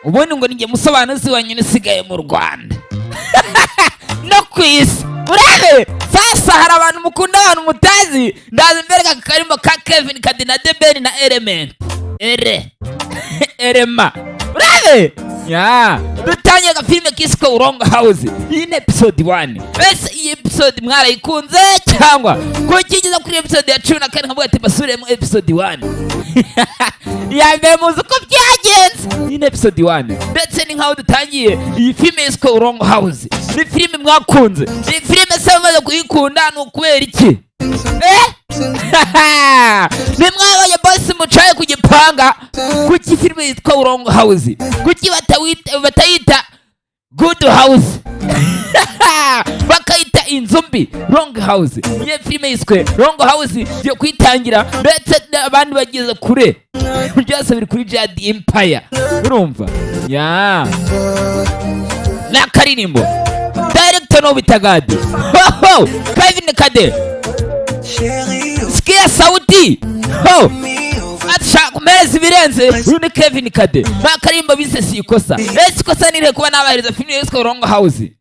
Ubundi ngo ninjye musobanuzi wenyine usigaye mu Rwanda no ku isi. Urebe sasa, hari abantu mukunda abantu mutazi. Ndaza mbereka akarimo ka Kevin Kade na The Ben na Element ere Erema. Urebe ya dutangiye agafilime kiswe Wrong House. Iyi ni episode 1. Ese iyi episode mwarayikunze cyangwa kuki igeze kuri episode ya 14 nkavuga ati basubiremo episode 1 ya mbere? Muzi uko byagenze. Iyi ni episode 1, ndetse ni nkaho dutangiye iyi filime yiswe Wrong House. Ni filime mwakunze. Ni filime se mumaze kuyikunda ni ukubera iki? Eh, nimwabonye bosi mucaye ku gipanga. Kuki filime yitwa Wrong House? Kuki batayita Good House, bakayita inzu mbi, Wrong House? Iyo filime yiswe Wrong House, igiye kuyitangira, ndetse abandi bageze kure. Byose biri kuri Jad Empire. Urumva ya n'akaririmbo, director no bitagadi ho Kevin Kade. Sikia sauti ho, ashaka kumpereza ibirenze. Uyu ni Kevin Kade n'akarimbo bise Si Ikosa. Ese ikosa nirihe kuba nabahereza filime yiswe Wrong House?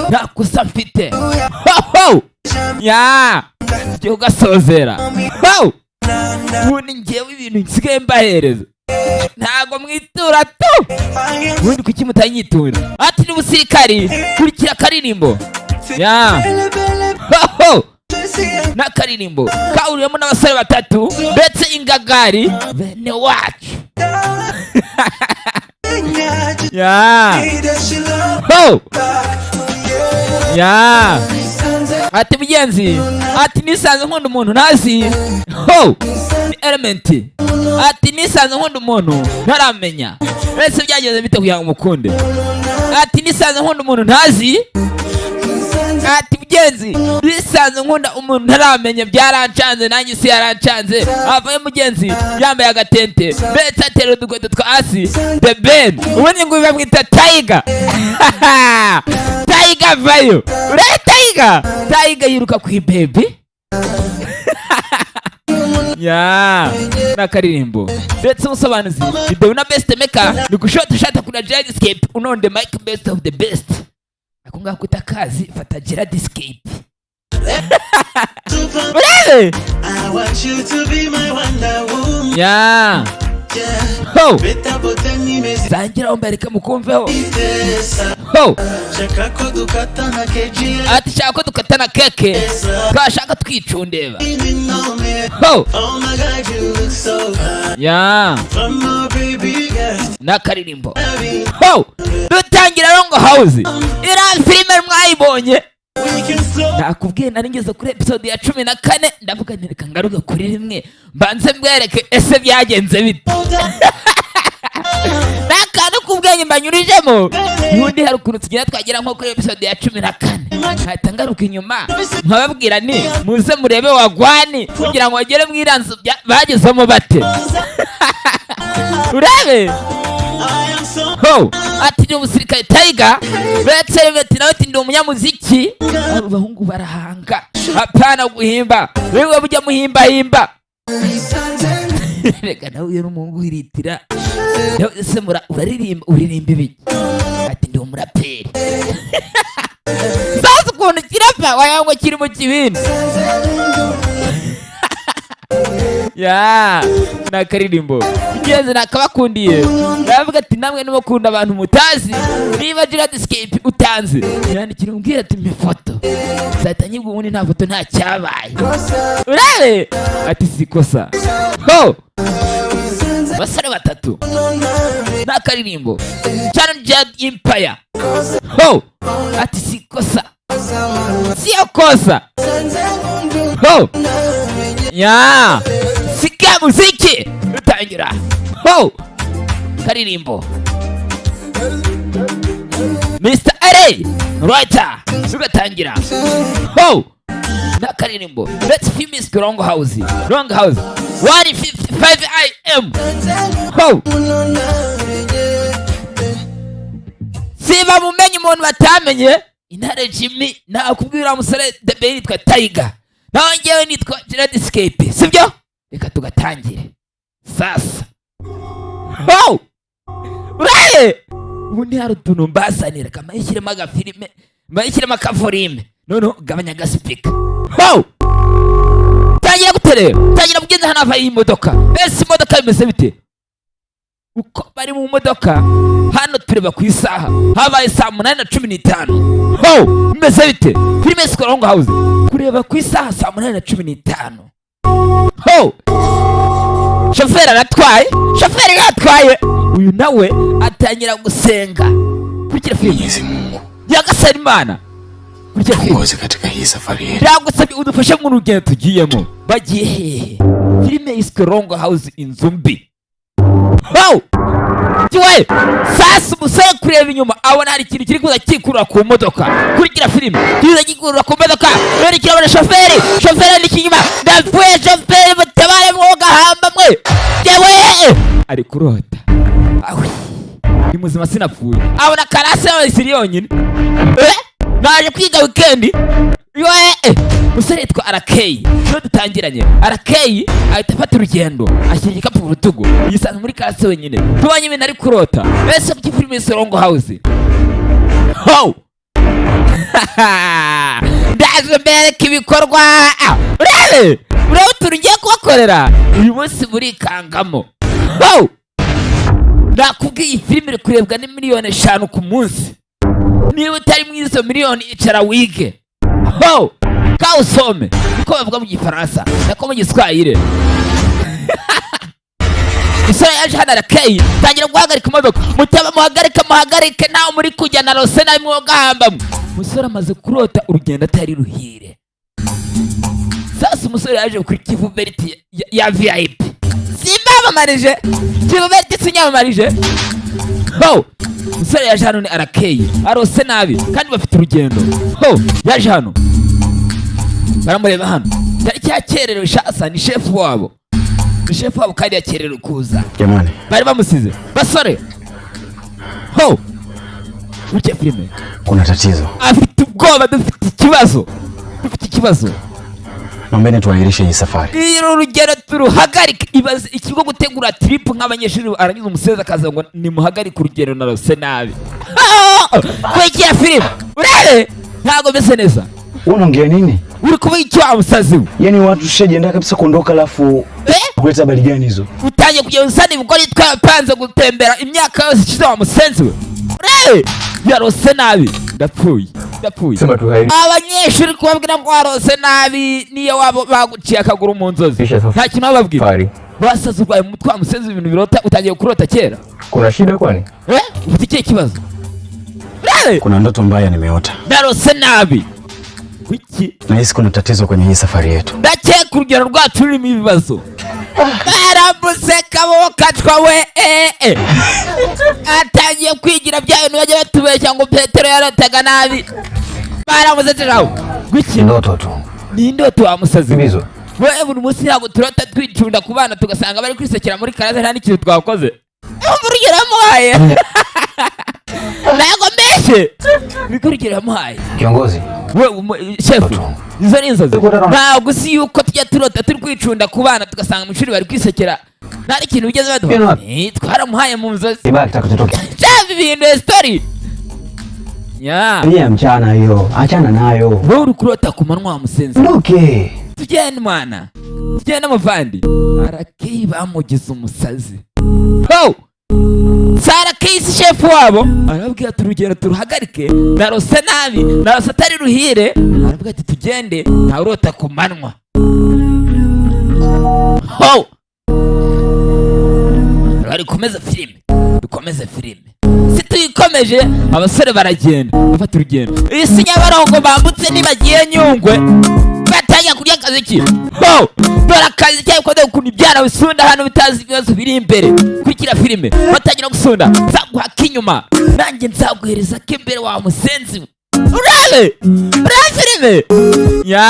Nta kosa mfite. Ho ho ya tugiye kugasozera. Ho, ubundi ngewe ibintu nsigaye mbahereza ntabwo mwitura tu. Ubundi kuki mutanyitura? Ati ni umusirikari. Kurikira akaririmbo ya ho ho n'akaririmbo kahuriyemo n'abasore batatu, ndetse ingagari bene wacu ya ho ya. Ati mugenzi, ati nisanze nkunda umuntu ntazi. Ho, ni Element. Ati nisanze nkunda umuntu ntaramenya. Ese byagenze bite kugira ngo umukunde? Ati nisanze nkunda umuntu ntazi. Ati mugenzi, nisanze nkunda umuntu ntaramenya, byarancanze, nanjye isi yarancanze. Avayo mugenzi yambaye agatente, ndetse atera udukweto twa hasi. The Ben, ubundi ngo bamwita Tiger. Tiger avayo. Urebe Tiger, Tiger yiruka ku ibebe ya n'akaririmbo, ndetse umusobanuzi ni na best maker ni gushota shata kuna Gerard Escape unonde Mike, best of the best. Ako ngako utakazi fata Gerard Escape, urebe. I want you to be my Wonder Woman. Ya. Yeah. Ho. Beta botani mezi zangiraho mbereke mukumveho. Itesa. Ho. Shaka ko dukatana keji. Ati shaka ko dukatana keke, twashaka twicundeba. Ibinome. Ho. Oh my God, you look so fine. Ya. From my baby girl. N'akaririmbo. Baby, ho, dutangira Wrong House. Iriya filime mwayibonye? we can slow Nakubwiye, nari ngeze kuri episode ya 14, ndavuga nti reka ngaruke kuri rimwe mbanze mbwereke ese byagenze bite. down. N'akantu k'ubwenge mbanyurijemo. Ubundi hari ukuntu tugenda twagera nko kuri episode ya 14, nkahita ngaruka inyuma nkababwira ni muze murebe wagwani kugira ngo bagere mu iranzu bagezemo bate. Urebe. I am so Ho, ati ni umusirikare Tiger ndetse ati nawe ati ndi umunyamuziki. Abo bahungu barahanga, hapana guhimba. Wewe mujya muhimbahimba. Reka nawe uyu ni umuhungu wiritira. Nawe ese uraririmba, uririmba ibiki? Ati ndi umuraperi. Sasa ukuntu kirapa wagira ngo kiri mu kibindi. Ya ni akaririmbo ingenzi nakabakundiye. Ndavuga ati namwe nimukunda abantu mutazi. Niba Gerard Escape utanzi, yandikira umbwira ati mpa ifoto, nzahita nyibwa. Ubundi nta foto nta cyabaye. Urebe ati si ikosa. Ho, basore batatu n'akaririmbo Channel Jad Empire. Ho, ati si ikosa, siyo kosa. Ho ya, sikia muziki utangira. Ho, karirimbo Mr. R Writer ugatangira. Ho, n'akaririmbo. Let's film is Wrong House, Wrong House 1:55 am. Ho, siba mumenye umuntu batamenye. Intare Jimmy nakubwira, musore The Ben yitwa Tiger, naho njyewe nitwa Gerard Escape, sibyo? Reka tugatangire sasa. Ho, uraye. Ubundi hari utuntu mbazanira, kamayishyiremo agafilime, mayishyiremo akavolume, noneho gabanya agaspeaker. Ho tangira gute rero? Tangira kugenda hano, hava iyi modoka. Ese imodoka bimeze bite? Uko bari mu modoka hano, tureba ku isaha, habaye saa 8:15. Ho bimeze bite? Filime Strong House, kureba ku isaha saa 8:15. Ho shoferi aratwaye, shoferi yatwaye, uyu nawe atangira gusenga. Kurikira filime. Mwenyezi Mungu Nyagasani Imana, kurikira filime. tuongoze katika hii safari yetu. Ndagusabye udufashe mu rugendo tugiyemo. Bagiye hehe? Filime yiswe Wrong House, inzu mbi. Ho kiwe sasa, umusore kureba inyuma abona hari ikintu kiri kuza kikurura ku modoka. Kurikira filime, kiza gikurura ku modoka, none kirabona shoferi. Shoferi ni inyuma. Ndapfuye! Shoferi, mutabare, mwogahamba mwe! Yewe, ari kurota. Awi, ni muzima, sinapfuye. Abona classe y'abasiri yonyine. Eh, naje kwiga wikendi. Yoe, musore yitwa Arakeyi, niyo dutangiranye. Arakeyi ahita afata urugendo, ashyira igikapu ku rutugu, yisanze muri classe wenyine. Tubonye ibintu ari kurota. Ese kuki filime Strong House? Ho ndaje mbereka ibikorwa. Urebe, urebe utuntu ngiye kubakorera uyu munsi, murikangamo. Ho nakubwiye, iyi filime iri kurebwa ni miliyoni 5 ku munsi. Niba utari muri izo miliyoni, icara wige. Ho kawusome, niko bavuga mu Gifaransa, nako mu Giswahili. Isore yaje hano, arakeye, tangira guhagarika imodoka. Mutaba muhagarike, muhagarike, nawe muri kujya na rose nawe mwogahambamwe. Umusore amaze kurota urugendo atari ruhire. Sasa umusore yaje kuri Kivu Beriti ya VIP. Simbamamarije Kivu Beriti, sinyamamarije. Ho umusore yaje hano ni arakeye, arose nabi kandi bafite urugendo. Ho yaje hano, baramureba hano, cyari cyakererewe. Shasa ni shefu wabo, ni shefu wabo kandi yakererewe kuza. Jamani, bari bamusize basore. Ho buke filime. Kuna tatizo. Afite ubwoba. Dufite ikibazo, dufite ikibazo. Naombeni tuahirishe hii safari. Uru rugendo turuhagarike. Ibaze ikigo gutegura trip nk'abanyeshuri, arangiza umusozi akaza ngo nimuhagarike urugendo, narose nabi. Kwegera filime, urebe ntabwo meze neza. Wewe unaongea nini? Uri kuvuga icyo wa musazi we? Yaani watu tushajiandaa kabisa kuondoka alafu Eh? kuleta habari gani hizo? Utangiye kujya usana ibigori twapanze gutembera imyaka yose ishize, wa musenzi we. Urebe yarose nabi. Ndapfuye, ndapfuye. Sema tuhairi Abanyeshuri kubabwira ngo warose nabi, niyo waba baguciye akaguru mu nzozi, Isha nta kintu bababwira. safari. Basaze, urwaye mu mutwe wa musenzi, ibintu birota utangiye kurota kera. Kuna shida kwani? Eh, ufite ikihe kibazo? Urebe. Kuna ndoto mbaya nimeota. Narose nabi. Kuki? Nahisi kuna tatizo kwenye hii safari yetu. Ndakeka urugendo rwacu rurimo ibibazo. Baramuseka bo kacwa we. Eh, eh. Atangiye kwigira bya bintu bajya batubeshya ngo Petero yarotaga nabi. Baramusekeje. Gwiki? Ndoto tu. Ni indoto wa musazi we. Hizo. We buri munsi ntabwo turota twicunda ku bana, tugasanga bari kwisekera muri classe, nta n'ikintu twakoze? Umva urugero yamuhaye, ntabwo mbeshye, niko urugero yamuhaye. Kiongozi. We shefu, izo ni inzozi. Ntabwo uzi yuko tujya turota turi kwicunda ku bana, tugasanga mu ishuri bari kwisekera, nta n'ikintu bigeze baduha? Eh, twaramuhaye mu nzozi. Kibaya kitakachotokea. Shaka ibintu story nya. Ya mchana hiyo. Achana nayo. Wowe uri kurota ku manywa wa musenzi. Ndoke. Tugende mwana, tugende muvandi. Arakei bamugize umusazi. Ho Sara si shefu wabo, arababwira ati urugendo turuhagarike, narose nabi, narose atari ruhire. Aravuga ati tugende, ntawurota ku manywa. Ho bari komeza filime, dukomeze filime, si tuyikomeje. Abasore baragenda, bafata urugendo. Iyi si Nyabarongo bambutse, nibagiye Nyungwe batangira kurya akazi ki. Ho dore akazi cyangwa ukoze ukuntu ibyana bisunda hano bitazi ibibazo biri imbere. Kurikira filime, batangira gusunda. Nzaguha ak'inyuma, nanjye nzaguhereza ak'imbere wa musenzi we. Urebe, urebe filime ya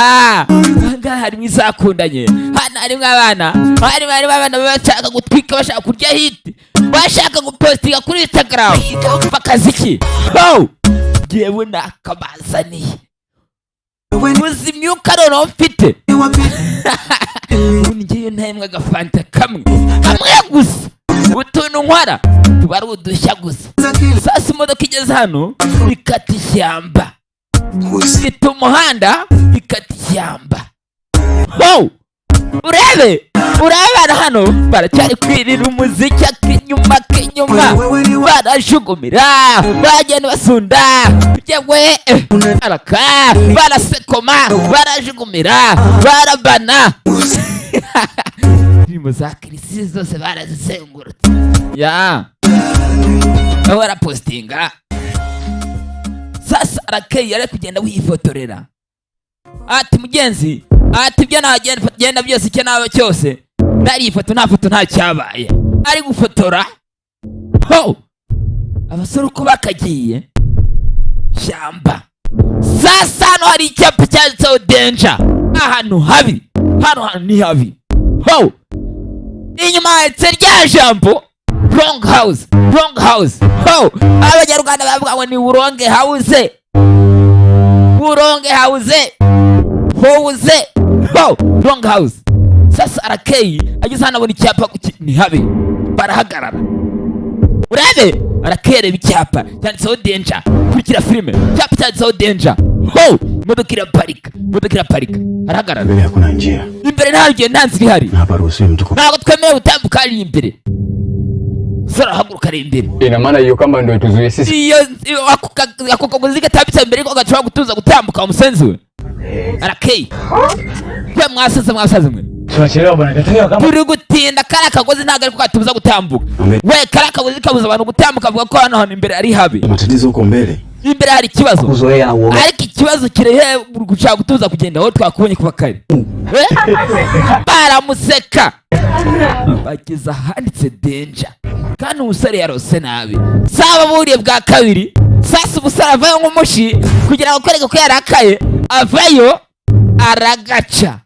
ahangaha harimo izakundanye, hano harimo abana, harimo abana baba bashaka gutwika, bashaka kurya hit, bashaka gupostinga kuri Instagram bakaziki. Ho ngewe nakabazaniye, muzi imyuka noneho mfite ubu. Ngewe ntahembwa agafanta kamwe kamwe gusa. Utuntu nkora tuba ari udushya gusa. Sasa imodoka igeze hano ikata ishyamba, ifite umuhanda, ikata ishyamba. Ho, urebe, urabana hano baracyari kwirira umuziki, akinyuma akinyuma barajugumira, bagenda basunda, yewe araka barasekoma, barajugumira, barabana. Indirimbo za Kirisi zose barazizengurutse ya aho barapositinga. Sasa arakeye, ari kugenda wifotorera, ati mugenzi, ati ibyo nagenda genda byose, icyo naba cyose narifoto, nta foto nta cyabaye. Ari gufotora. Ho, abasore uko bakagiye shyamba. Sasa hano hari icyapa cyanditseho danger, ahantu habi, hano hantu ni habi. Ho, inyuma handitse rya jambo wrong house, wrong house. Ho, Abanyarwanda bavuga ngo ni wrong house, wrong house, house, ho, wrong house. Sasa arakeye, ageze hano abona icyapa ni habi, barahagarara. Urebe, arakereba icyapa cyanditseho danger. Kurikira filime, icyapa cyanditseho danger. Ho, imodoka iraparika, imodoka iraparika, arahagarara. Mbele hakuna njia Imbere nta rugendo, nta nzira ihari. Na haparuhusiwi mtu Ntabwo twemerewe gutambuka hariya imbere. Umusore arahaguruka ari imbere. Ina maana hiyo kamba ndio ituzuie sisi Iyo ako kagozi gatambitse imbere ko gashobora gutuza gutambuka. Umusenzi we arakeye we, mwasaze, mwasaze mwe. Tunachelewa bwana, katenga kama Turi gutinda, kariya kagozi ntabwo ariko katubuza gutambuka. We, kariya kagozi kabuza abantu gutambuka, avuga ko hano hantu imbere ari habi. Matatizo huko mbele. Imbere hari ikibazo. Kuzoea na uoga. Ariko ikibazo kirehe gushaka gutuza kugenda aho twakubonye kuva kare. Eh? Baramuseka, bageze ahanditse danger, kandi umusore yarose nabi. Saba buriye bwa kabiri. Sasa umusore avayo nk'umushi kugira ngo akwereke ko yarakaye, avayo aragaca.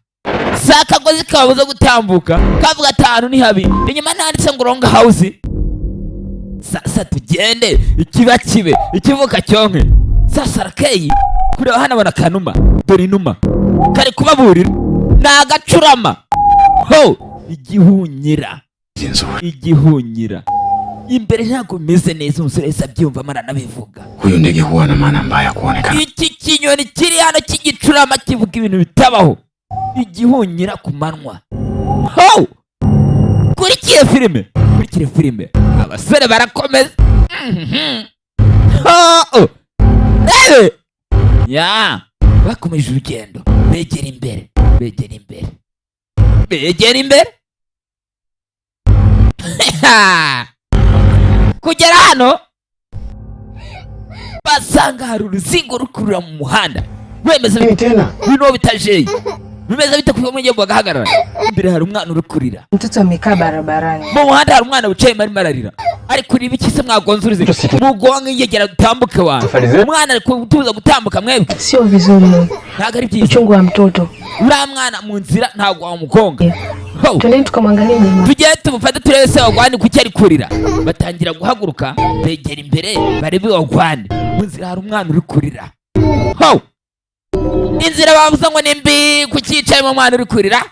Si akagozi kababuza gutambuka, kavuga ati ahantu ni habi, inyuma nanditse ngo wrong house. Sasa tugende, ikiba kibe, ikivuka cyonke. Sasa arakeye kureba hano, abona akanuma, dore inuma kari kubaburira, ni agacurama. Ho, igihunyira, igihunyira, imbere ntabwo bimeze neza. Umusore wese abyumvamo, aranabivuga. Huyu ndege huwa na maana mbaya kuonekana. Iki kinyoni kiri hano cy'igicurama kivuga ibintu bitabaho, igihunyira ku manywa. Ho, kurikire filime, kurikire filime. Abasore barakomeza. Ho, rebe ya bakomeje urugendo, begera imbere, begera imbere, begera imbere, kugera hano basanga hari uruzingo rukurura mu muhanda wemeza Nini tena? Bino bitajeye bimeze bite kuva muri bagahagarara? Imbere hari umwana uri kurira. Mtoto amekaa barabarani. Mu muhanda hari umwana wicaye arimo ararira. Ari kurira iki se? Mwagonze uruziga, mugonga ingegera dutambuke wanyu. Umwana ari kutubuza gutambuka mwebwe. Sio vizuri. Ntabwo ari byiza. Uchungu wa mtoto. Uriya mwana mu nzira ntabwo wamugonga. Ho! Twendeni tukamwangalie jamaa. Tujye tumufate turebe se wagwani kuki ari kurira. Batangira guhaguruka, begera imbere barebe wagwani. Mu nzira hari umwana uri kurira. Ho, inzira bavuze ngo ni mbi, kuki yicayemo umwana uri kurira?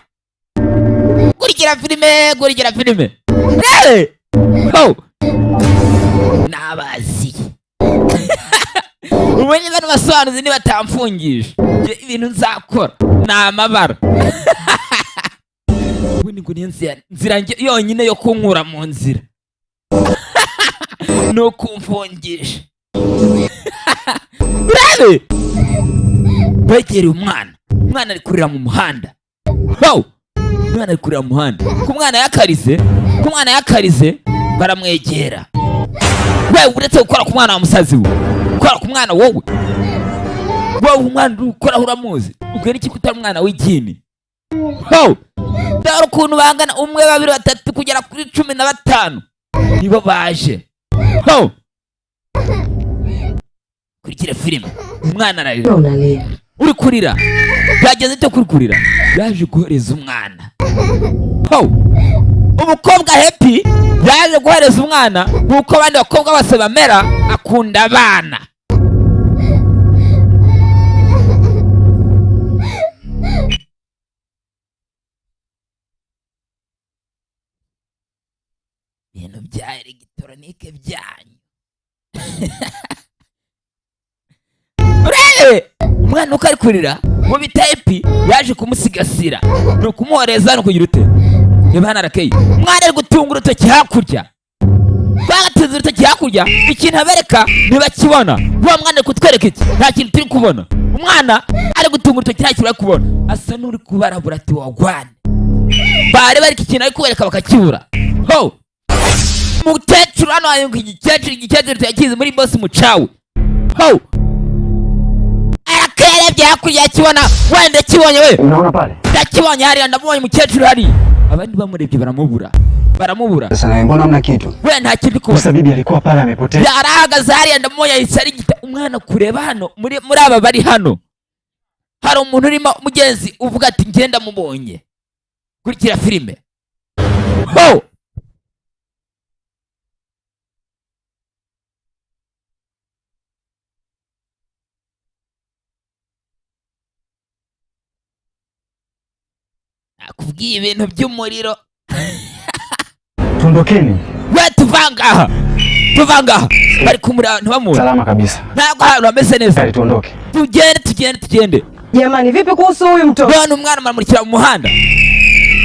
Kurikira filime, kurikira filime. Rebe ho, nabazi ubundi bano basobanuzi nibatamfungisha. Njye ibintu nzakora ni amabara. Ubundi ngo niyo nzira yonyine yo kunkura mu nzira ni ukumfungisha. Urebe, begereye umwana, umwana ari kurira mu muhanda. Ho, umwana ari kurira mu muhanda, ku mwana yakarize, ku mwana yakarize. Baramwegera. We, uretse gukora ku mwana wa musazi we, gukora ku mwana wowe, wowe umwana uri gukoraho uramuzi? Ubwo n'iki kutari umwana w'igini? Ho, dore ukuntu bangana: umwe, babiri, batatu, kugera kuri 15 nibo baje. Ho, kurikira filime. Umwana ararira. Unalia. Uri kurira, byageze cyo kuri kurira. Yaje guhereza umwana. Ho, umukobwa Happy yaje guhereza umwana nk'uko abandi bakobwa bose bamera, akunda abana. Iyi Ibintu bya elegitoronike byanyu. Urebe umwana uko ari kurira. Mu bitayipi yaje kumusigasira, ni ukumuhoreza, ni ukugira ute? Reba hano, arakeye. Umwana ari gutunga urutoki hakurya, bagatunze urutoki hakurya, ikintu abereka ntibakibona. Wa mwana ari kutwereka iki? Nta kintu turi kubona. Umwana ari gutunga urutoki, nta kintu bari kubona, asa n'uri kubarabura ati wagwane. Bareba ariko ikintu ari kubereka bakakibura. Ho umukecuru hano hari igikecuru, igikecuru tuyakizi muri bosi mucawe. Ho arakerebye hakurya, akibona wenda kibonye we. Unaona pale? Ndakibonye hariya, ndamubonye umukecuru hariya. Abandi bamurebye baramubura, baramubura. Sasa na mbona hamna kitu? We nta kintu kubona. Sasa bibi alikuwa pale amepotea. Arahagaze hariya, ndamubonye, ahise arigita umwana kureba hano. Muri aba bari hano hari umuntu urimo mugenzi uvuga ati ngenda mubonye. Kurikira filime ho. Nakubwiye ibintu by'umuriro. Tuondokeni. We tuvangaha, tuvangaha, bari kumureba ntibamubone. Salama kabisa. Ntabwo ahantu hameze neza. Tayari tuondoke. Tugende, tugende, tugende. Jamani, vipi kuhusu huyu mtoto? None umwana muramurikira mu muhanda.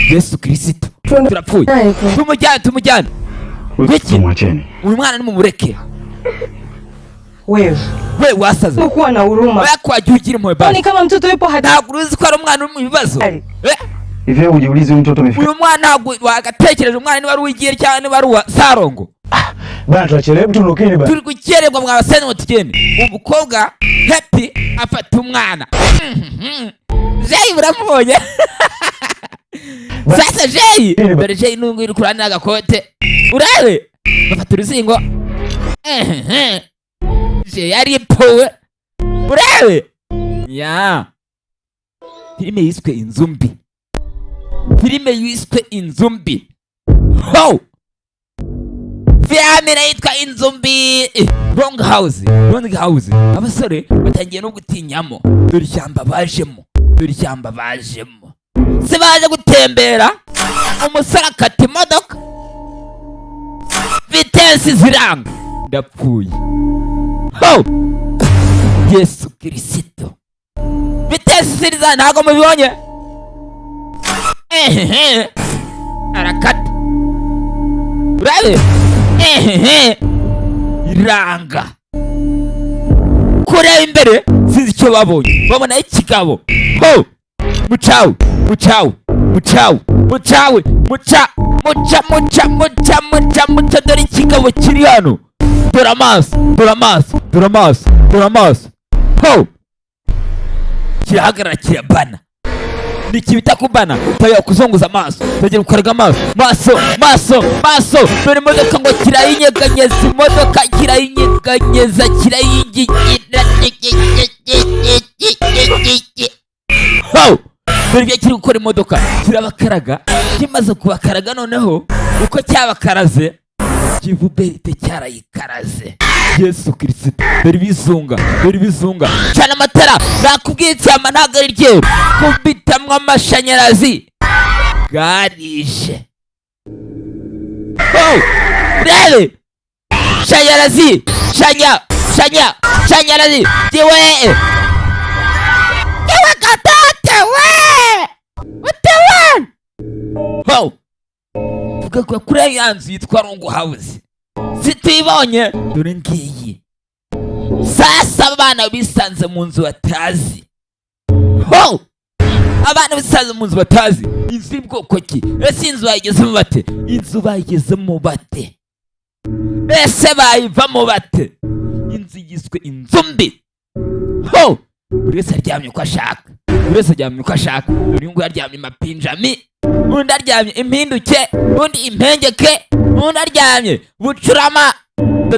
Yesu Kirisito, turapfuye. Naye tu. Tumujyane, tumujyane. Wiki. Tumwacheni. Uyu mwana nimumureke. Wewe We wasaze. kuwa na huruma. We kwagiye ugira impuhwe Ni basi. kama mtoto yupo hatari. Ntabwo uzi ko ari umwana uri mu bibazo. Eh, Hivi wewe hujiulizi huyu mtoto amefika? Uyu mwana ntabwo wagatekereje umwana niba ari uw'igihe cyangwa niba ari uwa sarongo. Bana tuachelewe, hebu tuondokeni bana. Turi gukererwa mwabasene ngo tugende. Umukobwa Happy afata umwana. Jay uramubonye sasa. Jay, dore Jay nungu iri kurana n'agakote. Urebe bafata uruzingo. Jay aripowe. Urebe ya filime yiswe Inzu Mbi, filime yiswe Inzu Mbi. Ho filime yitwa Inzu Mbi. Wrong house, wrong house. Abasore batangiye no gutinyamo. Dore ishyamba bajemo, dore ishyamba bajemo. Se baje gutembera, umusore akata imodoka, vitesse ziranga. Ndapfuye. Ho Yesu Kirisito, vitesse ziriza, ntabwo mubibonye. Ehehe, arakata. Urabe ehehe, iranga kureba imbere, sinzi icyo babonye, babona ikigabo. Ho mucawe, mucawe, mucawe, mucawe, muca, muca, muca, muca, muca, muca. Dore ikigabo kiri hano, dore amaso, dore amaso, dore amaso, dore amaso. Ho kirahagarara, kirabana. Ni ikibita kubana, tayari kuzunguza amaso, tagera gukaraga amaso, maso, maso, maso. Dore imodoka ngo kirayinyeganyeza, imodoka kirayinyeganyeza, kirayigigira. Ho dore ibyo kiri gukora imodoka, kirabakaraga. Kimaze kubakaraga noneho, uko cyabakaraze, kivuberite cyarayikaraze. Yesu Kirisito, dore ibizunga, dore ibizunga. Cana amatara, nakubwiye ishyamba ntabwo ari ryeru. Kubitamwo amashanyarazi bwarije. Oh, urebe shanyarazi, shanya, shanya, shanyarazi jiwe, yewe gatate we utewe. Ho tugakora kuri ya nzu yitwa Rungu House, situyibonye? Dore ngiyi. Sasa abana bisanze mu nzu batazi. Ho abana bisanze mu nzu batazi. Inzu y'ubwoko ki? Ese inzu bayigezemo bate? Inzu bayigezemo bate? Ese bayivamo bate? Inzu yiswe Inzu Mbi. Ho buri wese aryamye uko ashaka, buri wese aryamye uko ashaka. Dore uyu nguyu aryamye mapinjami, undi aryamye impinduke, undi impengeke, undi aryamye bucurama. Do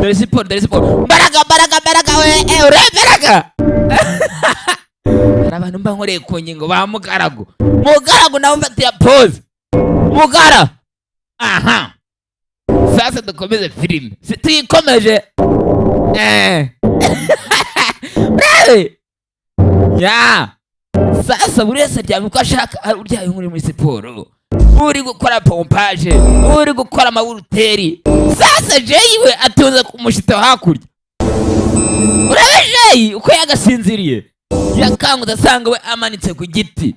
dore siporo, dore siporo. Mbaraga, mbaraga, mbaraga we. Ure mbaraga. Hari abantu mba nkoreye ku ngingo ba mugaragu, mugaragu nawe mfatira pose mugara. Aha sasa dukomeze filime, si tuyikomeje? Urebe ya sasa, buri wese aryamye uko ashaka. Hari uryamye nk'uri muri siporo. Uri gukora pompage, uri gukora amaburuteri. Sasa Jay we atunze ku mushito hakurya. Urebe Jay uko yagasinziriye, yakangutse asanga we amanitse ku giti.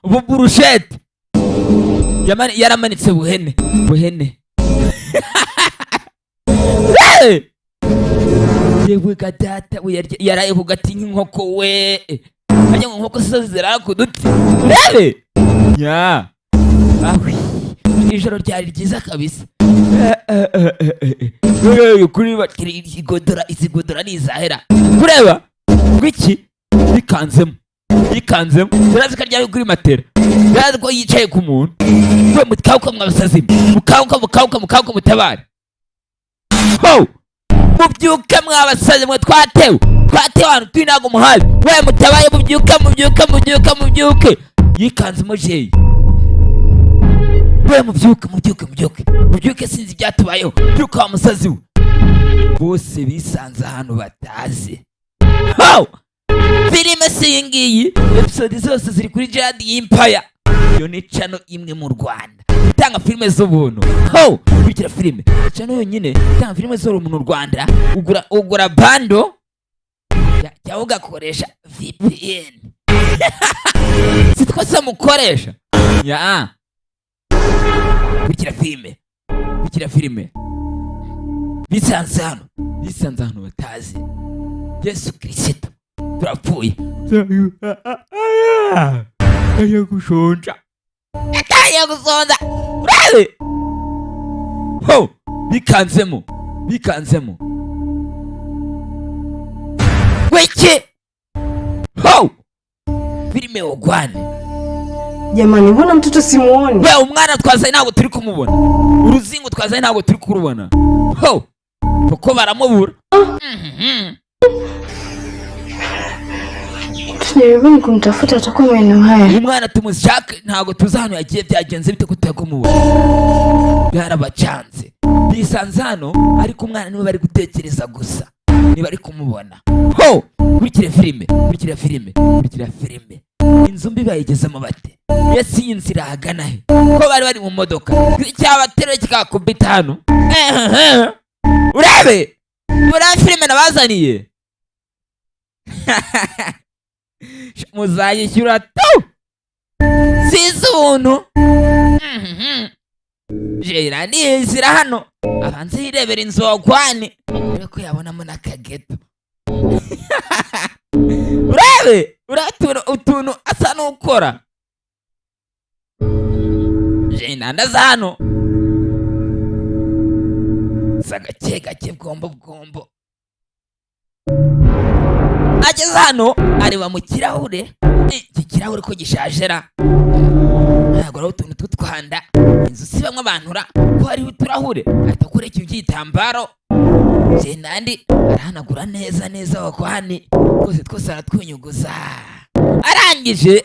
Ubu burushete yaramanitse buhene buhene. Hey! Yewe ga data we, yaraye ku gati nk'inkoko we. Ajya ngo inkoko zo zirara ku duti. Urebe nya awi, ijoro ryari ryiza kabisa. Eh, kuri bakiri igodora, izi godora ni izahera kureba ngwiki bikanzemo bikanzemo. Yarazi ko aryamye kuri matera, yarazi ko yicaye ku muntu we. Mukanguka mwabasazi, mukanguka, mukanguka, mukanguka, mutabare ho, mubyuke mwabasazi mwe, twatewe, twatewe ahantu turi ntabwo muhazi we, mutabaye, mubyuke, mubyuke, mubyuke, mubyuke. Yikanzemo Jay we, mubyuke, mubyuke, mubyuke, mubyuke, sinzi ibyatubayeho, byuka wa musazi we. Bose bisanze ahantu batazi ho. Filime si iyi ngiyi, episode zose ziri kuri Jihad Empire. Iyo ni channel imwe mu Rwanda itanga filime z'ubuntu ho. Kurikira filime, channel yonyine itanga filime z'ubuntu mu Rwanda. Ugura bundle cyangwa ugakoresha VPN, si twese mukoresha ya. Kurikira filime, kurikira filime. Bisanze hano, bisanze ahantu batazi. Yesu Kirisito, turapfuye! Agiye gushonja, atangiye gusonza. Urebe ho, bikanzemo, bikanzemo wiki ho, filime wagwane. Jamani, mbona mtoto simuoni? We, umwana twazanye ntabwo turi kumubona, uruzingo twazanye ntabwo turi kurubona ho, kuko baramubura. Tujaribuni kumtafuta, atakuwa maeneo haya. Umwana tumushake, ntabwo tuzi ahantu yagiye, byagenze bite ko tutari kumubona? Byarabacanze, bisanze hano, ariko umwana niwe bari gutekereza gusa, niba ari kumubona ho. Kurikira filime, kurikira filime, kurikira filime. Inzu mbi bayigezemo bate? Ese iyi nzira ahagana he, ko bari bari mu modoka cyabateruye kikakubita hano? Ehehe. Urebe, urebe filime nabazaniye, muzayishyura tu, sizi ubuntu. Jera nizira hano, abanze yirebera inzu wagwane, urebe ko yabonamo n'akageto. Urebe, urebe utuntu asa n'ukora. Jera ndaza hano sa gake gake, bwombo bwombo. Ageze hano areba mu kirahure. Iki kirahure ko gishaje ra, ntabwo ari utuntu tw'utwanda. Inzu si bamwe abantu ra, ko hariho uturahure. Ahita akora ikintu cy'igitambaro, andi arahanagura neza neza, wakwani twose twose aratwinyuguza. Arangije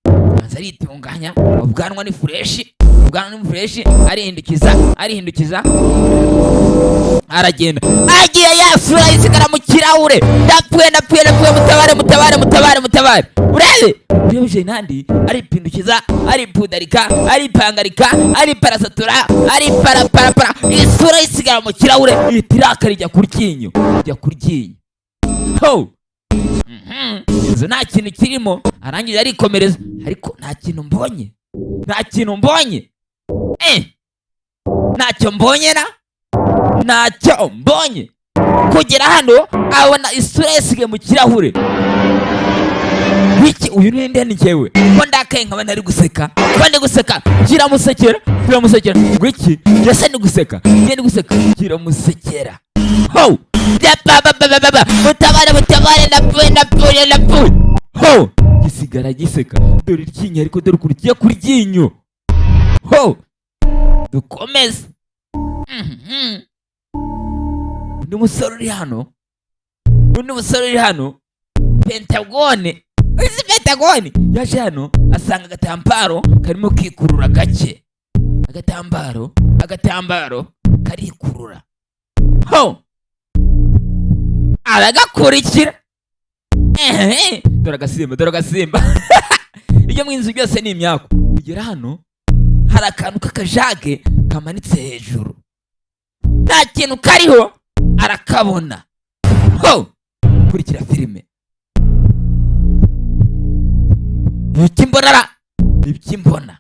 abanza aritunganya, ubwanwa ni fresh, ubwanwa ni fresh. Arihindukiza, arihindukiza, aragenda. Agiye, yasura isigara mu kirahure. Ndapfuye, ndapfuye, ndapfuye, mutabare, mutabare, mutabare, mutabare! Urebe, urebe jenandi aripindukiza, aripudarika, aripangarika, ariparasatura, ariparaparapara, isura isigara mu kirahure, ihita irakara, ijya ku ryinyo, ijya ku ryinyo ho. Inzu nta kintu kirimo. Arangije arikomereza, ariko nta kintu mbonye, nta kintu mbonye, ntacyo mbonye na ntacyo mbonye. Kugera hano abona isura yasigaye mu kirahure. Wiki uyu ni nde? Ni njyewe ko ndakaye nkaba ntari guseka, ko ndi guseka? Kiramusekera, kiramusekera. Wiki ese ndi guseka? Njye ndi guseka, kiramusekera ho. Ba mutabare, mutabare, ndapfuye, ndapfuye, ndapfuye! Ho, gisigara giseka. Dore iryinyo, ariko dore ukuntu kigiye ku ryinyo ho. Dukomeze. Undi musore uri hano, undi musore uri hano, Pentagone. Izi Pentagone yaje hano asanga agatambaro karimo kikurura gake, agatambaro, agatambaro karikurura ho, aragakurikira. Ehe, dore agasimba, dore agasimba. Ibyo mu inzu byose ni imyaku. Kugera hano Hari akantu k'akajage kamanitse hejuru, nta kintu kariho, arakabona. Ho, kurikira filime. Ibiki mbona ra? Ibiki mbona?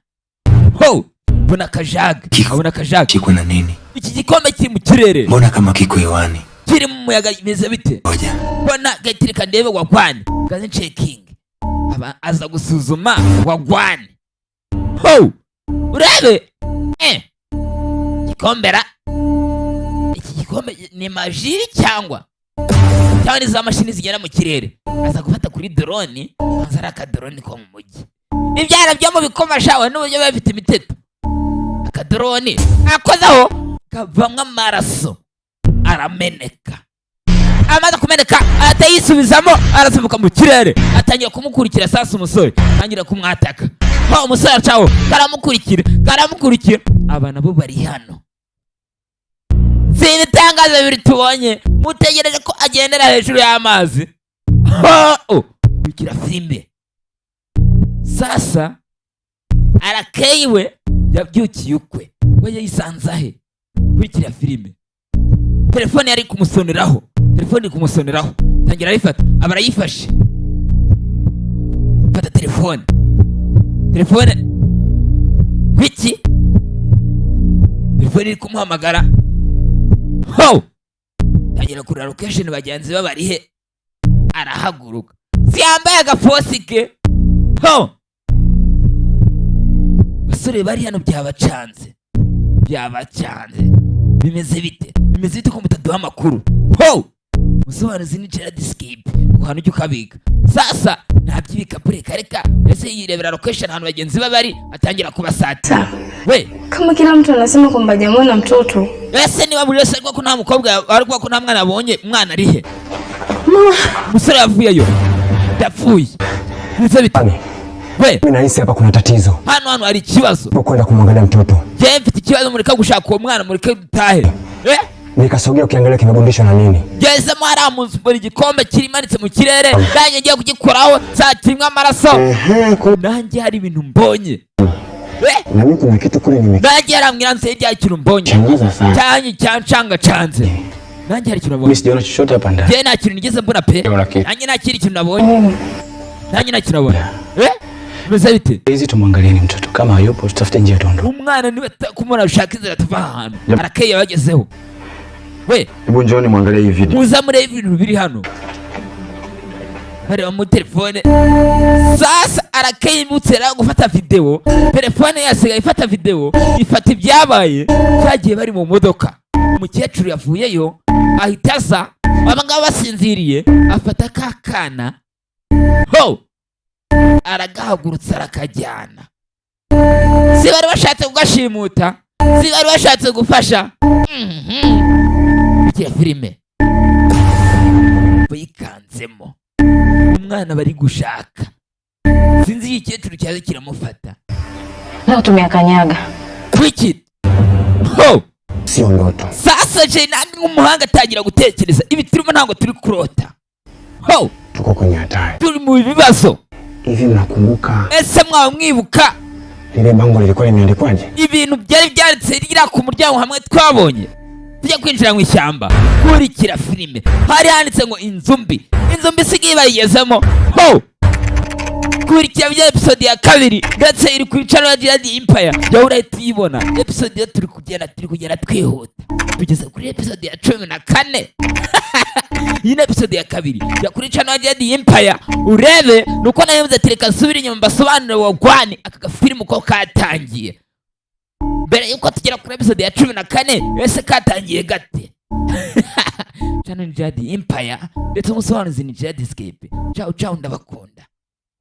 Ho, mbona akajage, abona akajage. Kiko na nini? Iki gikombe kiri mu kirere. Mbona kama kiko hewani? Kiri mu muyaga, bimeze bite? Ngoja. Mbona gatirika, ndebe wagwan, gaze checking. Aba aza gusuzuma wagwan. Ho, urebe gikombera. Iki gikombe ni magie cyangwa ni za mashini zigenda mu kirere? Aza gufata kuri drone, aza ari akadrone ko mu mujyi, ibyana byo mu bikoma shawe n'uburyo biba bifite imiteto. Akadrone akozeho kavamwo amaraso, arameneka. Amaze kumeneka ahita yisubizamo, arasimbuka mu kirere, atangira kumukurikira. Sasa umusore atangira kumwataka. Ho, umusore acaho, karamukurikira, karamukurikira. Aba nabo bari hano, si ibitangaza bibiri tubonye? Mutegereje ko agendera hejuru y'amazi. Ho, oh, kurikira filime. Sasa arakeyiwe, yabyukiye ukwe, we yayisanze ahe? Kurikira filime. Telefone yari kumusoneraho, telefone iri kumusoneraho, tangira arayifata, aba arayifashe. Fata telefone, telefone wiki, telefone iri kumuhamagara. Ho, tangira kureba location, bagenzi be bari he. Arahaguruka, si yambaye agafosi ke. Ho, basore bari hano byabacanze, byabacanze. Bimeze bite? Bimeze bite ko mutaduha amakuru? Ho, musobanuzi ni Gerard Skip, ahantu ujya ukabika. Sasa ntaby'ibikapu, reka reka. Ese yirebera location ahantu bagenzi be bari, atangira kubasatira we. Kama kila mtu anasema kwamba hajamuona mtoto. Ese niba buri wese ariko ko nta mukobwa, ariko ko nta mwana abonye, umwana ari he? Umusore yavuyeyo, ndapfuye. Bimeze bite we? Mimi nahisi hapa kuna tatizo. Hano hari ikibazo. Kwenda kumwangalia mtoto. Njyewe mfite ikibazo, mureke gushaka uwo mwana, mureke dutahe. Eh? Nikasogea ukiangalia kimegundishwa na nini? Ngezemo hariya mu nzu, mbona igikombe kirimanitse mu kirere, nanjye ngiye kugikoraho saa kirimo amaraso. Ehe, Nanjye hari ibintu mbonye. Eh? na mimi kuna kitu kule Nanjye yarambwira nse rya kintu mbonye. nimeshangaza sana. Cyanyi cyancangacanze. Nanjye hari ikintu nabonye. Mimi sijaona chochote hapa ndani. Njyewe nta kintu nigeze mbona pe. Sijaona kitu. Nanjye nta kindi kintu nabonye. Nanjye nta kintu nabonye. Eh? Bimeze bite? Hizi tumwangalieni mtoto, kama hayupo tutafute njia tuondoke. Umwana niwe kumubona, ushaka inzira tuva aha hantu. Arakeye yabagezeho. We, Hebu njooni mwangalie hii video. muza murebe ibintu biri hano. Bareba muri telefone. Sasa arakeye imutse rero gufata video, telefone yasigaye ifata video, ifata ibyabaye cyagiye bari mu modoka. Umukecuru yavuyeyo ahita aza, aba ngaba basinziriye, afata ka kana, ho, aragahagurutsa, arakajyana. Si bari bashatse kugashimuta? Si bari bashatse gufasha? Kurikira filime. Bayikanzemo umwana bari gushaka, sinzi iyo igikecuru cyaza kiramufata. Leo tumeakanyaga. Wiki ho. Sio ndoto. Sasa je, nandi nk'umuhanga atangira gutekereza, ibi turimo ntabwo turi kurota. Ho. Tuko kwenye hatari. Turi mu bibazo. Hivi mnakumbuka Ese mwaba mwibuka lile bango lilikuwa limeandikwaje? ibintu byari byanditse ririya ku muryango hamwe twabonye tujya kwinjira mu ishyamba? Kurikira filime. Hari handitse ngo inzu mbi, inzu mbi isigaye bayigezemo. Ho, kurikira bya episode ya kabiri, ndetse iri ku channel ya Gerard Empire, jya urahita uyibona. Episode yo turi kugenda twihuta, tugeze kuri episode ya 14. Iyi ni episode ya kabiri ya kuri channel ya Gerard Empire. Urebe nuko nayo ati reka nsubire inyuma mbasobanurire wagwan aka gafilimu ko katangiye mbere yuko tugera kuri episode ya 14. Ese katangiye gate? Channel ni Gerard Empire, ndetse umusobanuzi ni Gerard Escape. Ciao ciao, ndabakunda.